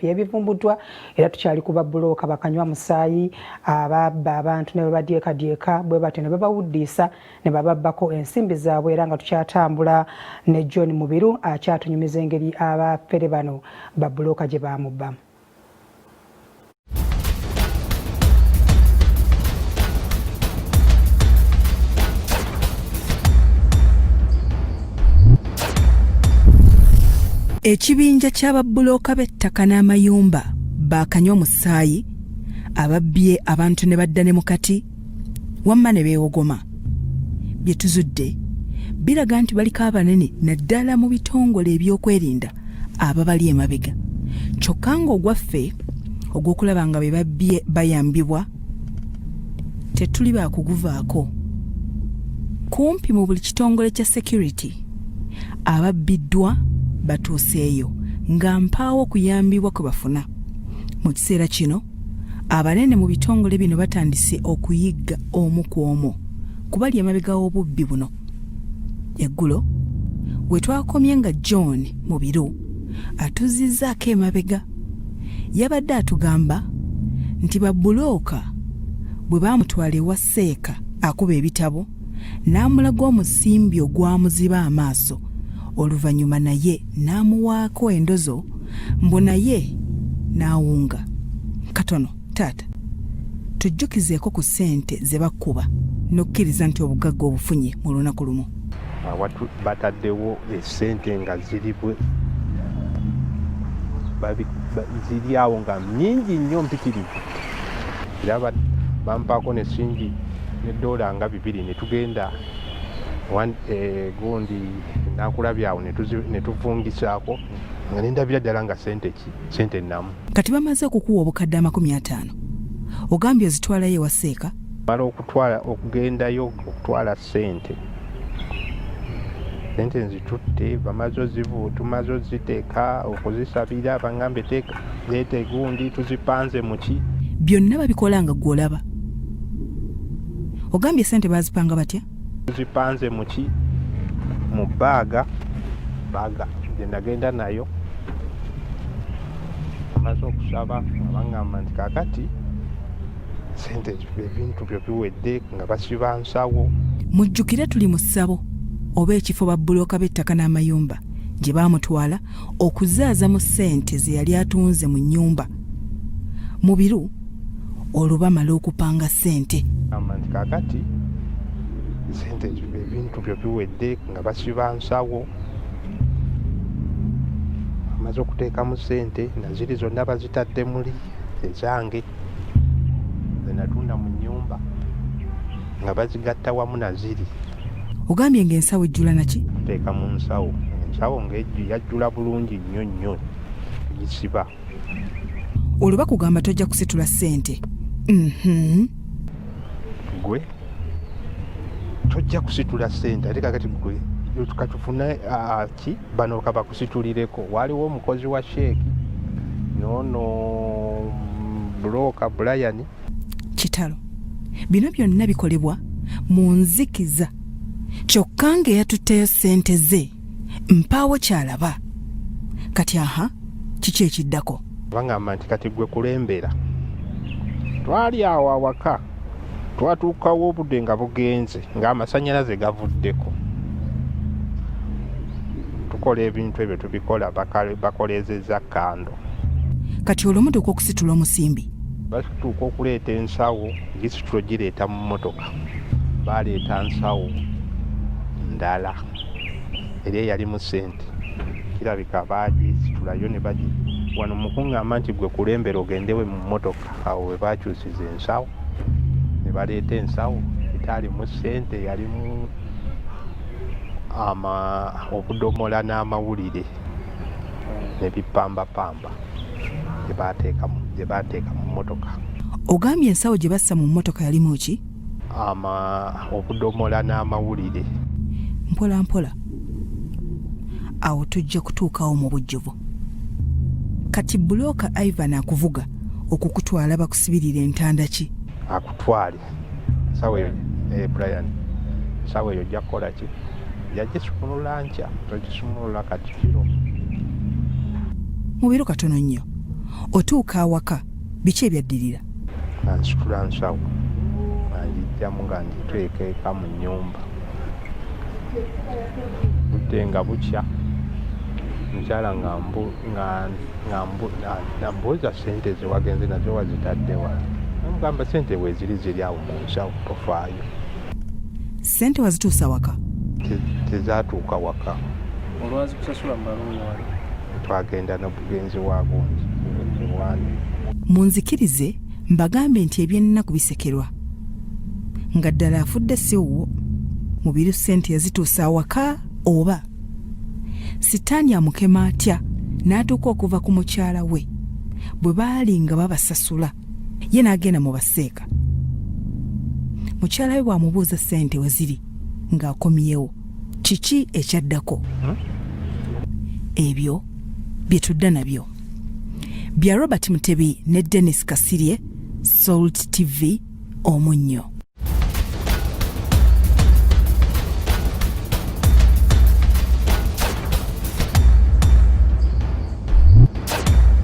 yaffe y'ebivumbuddwa era tukyali ku babbulooka bakanywa musaayi ababba abantu ne babadyekadyeka bwe batyo ne babawuddiisa ne bababbako ensimbi zaabwe era nga tukyatambula ne John Mubiru akyatunyumiza engeri abafere bano babbulooka gye baamubbamu. Ekibinja ky'ababbulooka b'ettaka n'amayumba baakanywa omusaayi ababbye abantu ne badda ne mu kati wamma ne beewogoma. Bye tuzudde biraga nti baliko abanene naddala mu bitongole ebyokwerinda ababali emabega kyokka ng'ogwaffe ogw'okulaba nga be babbye bayambibwa tetuli baakuguvaako. Kumpi mu buli kitongole kya security ababbiddwa batuuseeyo nga mpaawo kuyambibwa kwe bafuna. Mu kiseera kino abanene mu bitongole bino batandise okuyigga omu ku omu kubali emabega w'obubbi buno. Eggulo we twakomye nga John Mubiru atuzizzaako emabega yabadde atugamba nti babbulooka bwe baamutwala ewa Seeka akuba ebitabo n'amulaga omusimbi ogwamuziba amaaso oluvannyuma naye n'amuwaako endozo mbu naye n'awunga katono. Taata tujjukizeeko ku ssente ze bakkuba n'okkiriza nti obugagga obufunye mu lunaku lumu. Awatu bataddewo essente nga ziri bwe ziri awo nga nyingi nnyo mpitirivu era bampaako ne singi ne doola nga 2 ne tugenda eh, gundi nakulabye awo ne tuvungisaako nga nendabira ddala nga sente ki sente nnamu. Kati bamaze okukuwa obukadde 50 ogambye ozitwalayo ewa Seeka? Mala okutwala okugendayo okutwala ssente sente nzitutte bamaze ozivu tumaze oziteeka okuzisabira bangambe teeka leeta egundi tuzipanze muki byonna babikola nga gwe olaba ogambye sente bazipanga batya tuzipanze muki mu baaga baaga gye nagenda nayo maze okusaba nga baŋŋamba nti kakati sente ebintu byo biwedde nga basiba nsawo. Mujjukire tuli mu ssabo oba ekifo babbulooka b'ettaka n'amayumba gye baamutwala okuzaaza mu ssente ze yali atunze mu nnyumba. Mubiru olwo bamala okupanga ssente. Gamba nti kaakati ssente ebintu byo biwedde nga basiba nsawo amaze okuteekamu ssente naziri zonna bazitadde muli ezange zenatunda mu nnyumba nga bazigatta wamu naziri. Ogambye ng'ensawo ejjula naki? Kuteeka mu nsawo, ensawo ng'ejju yajjula bulungi nnyo nnyo gisiba. Olwo bakugamba tojja kusitula ssente. Mhm. Gwe tojja kusitula ssente ate kakati gwe katufune ki bano kabakusitulireko. Waaliwo omukozi wa sheeki noono bulooka Brian. Kitalo. Bino byonna bikolebwa mu nzikiza kyokka ng'eyatutteyo ssente ze mpaawo kyalaba. Kati aha kiki ekiddako? Bangamba nti kati gwe kulembera. Twali awo awaka twatuukawo obudde nga bugenze ng'amasannyalaze gavuddeko. Tukola ebintu ebyo tubikola bakoleezezza kando. Kati olwo mutuuka okusitula omusimbi? Batuuka okuleeta ensawo, gisitula ogireeta mu mmotoka. Baleeta nsawo ndala era eyalimu ssente kirabika baagisitulayo ne bagi wano mu kuŋŋamba nti gwe kulembera ogendewe mu mmotoka awo we baakyusiza ensawo ne baleeta ensawo etaalimu ssente yalimu ama obudomola n'amawulire ne bipambapamba gye baateeka mu mmotoka. Ogambye ensawo gye bassa mu mmotoka yalimu ki? Ama obudomola n'amawulire. Mpola mpola awo tujja kutuukawo mu bujjuvu. Kati bbulooka Ivan akuvuga okukutwala bakusibirira entanda ki? Akutwale ensawo eyo eh, Brian ensawo eyo ojja kukola ki? Yagisumulula nkya togisumulula kati kiro. Mu biro katono nnyo. Otuuka awaka biki ebyaddirira? Nga nsitula nsawo nga ngijjamu nga ngiteeka eka mu nnyumba. Budde nga bukya mukyala nga mbuuza ssente ze wagenze nazo wazitadde wa? Namugamba ssente weeziri ziri awo mu nsawo tofaayo. Ssente wazituusa waka? Tezaatuuka waka. Olwazikusasula mu baluwa wali? Twagenda n'obugenzi wa gundi ewani. Munzikirize mbagambe nti ebyennaku bisekerwa nga ddala afudde si wuwo. Mubiru ssente yazituusa awaka oba sitaani amukema atya n'atuuka okuva ku mukyala we bwe baali nga babasasula ye n'agenda mu baseeka. Mukyala we bw'amubuuza ssente we ziri ng'akomyewo kiki ekyaddako? Ebyo bye tudda nabyo bya Robert Mutebi ne Dennis Kasirye, Salt TV, Omunnyo.